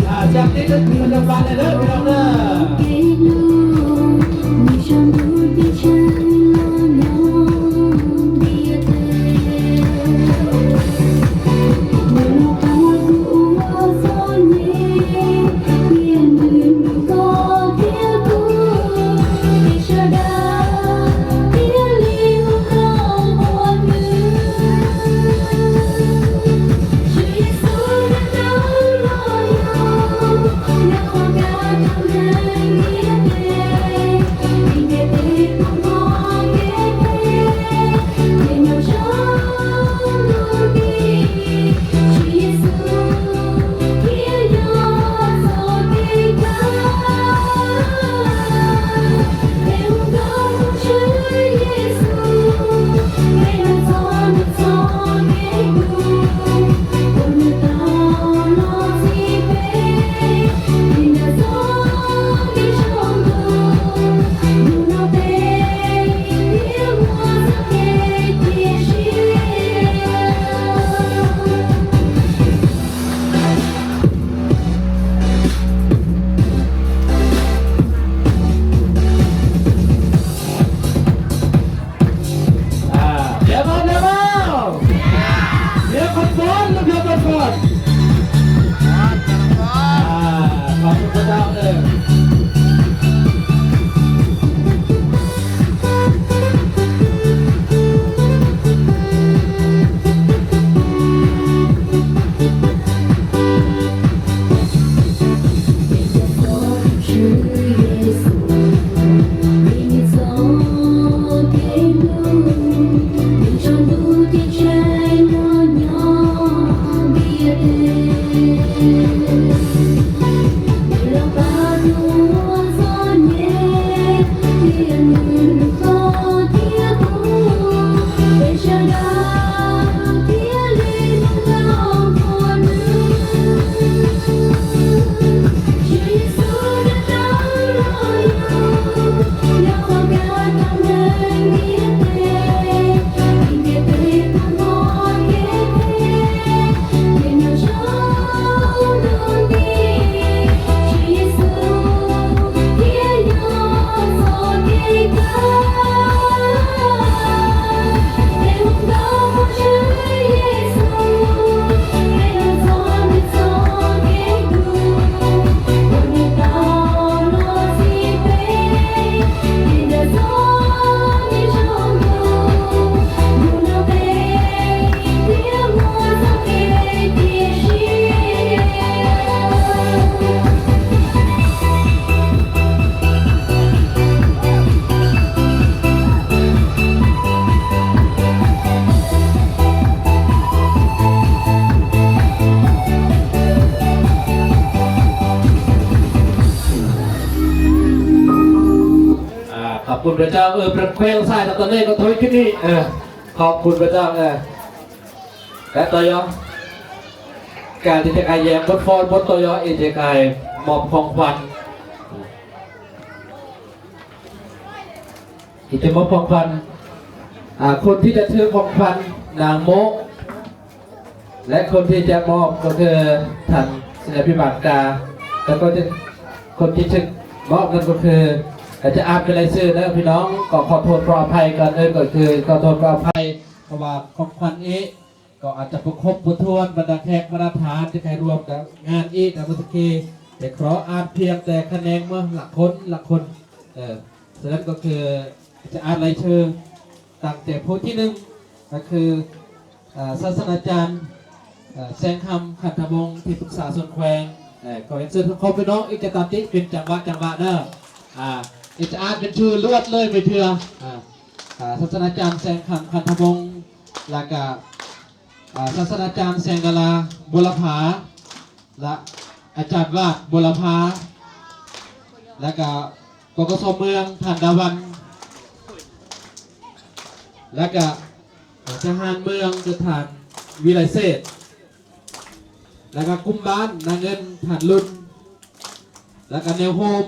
ອ່າ ຈັບຕິດເດີ ເດີ ເດີ ເດີ ເດີ ເດີ.ອ່າ ດຽວກ່ອນ ດຽວກ່ອນ ດຽວກ່ອນ ດຽວກ່ອນ ດຽວກ່ອນ. ອ່າ ຂອບຄຸນພະເຈົ້າເອີຍ. ອ່າ ຂອບຄຸນພະເຈົ້າ. ເອີ ພະແຂວງສາຍຕາຕະເລກໍຖອຍຂຶ້ນນີ້. ເອີ ຂອບຄຸນພະເຈົ້າ. ເອີ ແລະ ຕໍ່ຢອ ການທີ່ຈະກາຍແຍມບົດຟ້ອນບົດຕໍ່ຢອ ເອຈະກາຍມອບຂອງຂວັນ ທີ່ຈະມອບຂອງຂວັນ. ອ່າ ຄົນທີ່ຈະຖືຂອງຂວັນ ນາງໂມ ແລະ ຄົນທີ່ຈະມອບກໍຄືທ່ານ ສິລະພິບານກາ ແລ້ວກໍຈະ ຄົນທີ່ຖືກມອບນັ້ນກໍຄື ອາດຈະອ່ານເປັນລາຍຊື່ເດີພີ່ນ້ອງ. ກໍຂໍໂທດຂໍອະໄພກ່ອນເດີ ກໍຄືຂໍໂທດຂໍອະໄພ ເພາະວ່າຂອງຂວັນເອ ກໍອາດຈະບໍ່ຄົບບໍ່ຖ້ວນ ບັນດາແຂກບັນດາທ່ານທີ່ໄປຮ່ວມກັບງານເອ ແຕ່ເມື່ອສະກີ້ ແຕ່ຂໍອ່ານພຽງແຕ່ຂະແໜງເມືອລະຄົນລະຄົນ. ເອີ ສະນັ້ນກໍຄືຈະອ່ານລາຍຊື່ຕັ້ງແຕ່ຜູ້ທີໜຶ່ງ ກໍຄື ເອີ ສາສະດາຈານ ເອີ ແສງຄຳ ຂັນທະວົງ ທີ່ປຶກສາສ່ວນແຂວງ. ເອີ ຂໍຮຽນເຊີນຂອງພີ່ນ້ອງອີກຈະຕາມຕິເປັນຈັງຫວະຈັງຫວະເດີ. ອ່າ ເອີ ຈະອ່ານເປັນຊື່ລວດເລີຍໄປເທື່ອ. ອ່າ ສາສະດາຈານແສງຄຳ ຂັນທະວົງ ແລ້ວກະ ສາສະດາຈານແສງດາລາ ບຸວລະພາ ແລະ ອາຈານຫວາດ ບົວລະພາ ແລ້ວກະ ປກສ ເມືອງ ທ່ານ ດາວັນ ແລ້ວກະ ທະຫານເມືອງ ຄື ທ່ານ ວິໄລເສດ ແລ້ວກະ ກຸ່ມບ້ານ ນາເງິນ ທ່ານ ລຸນ ແລ້ວກະ ແນວໂຮມ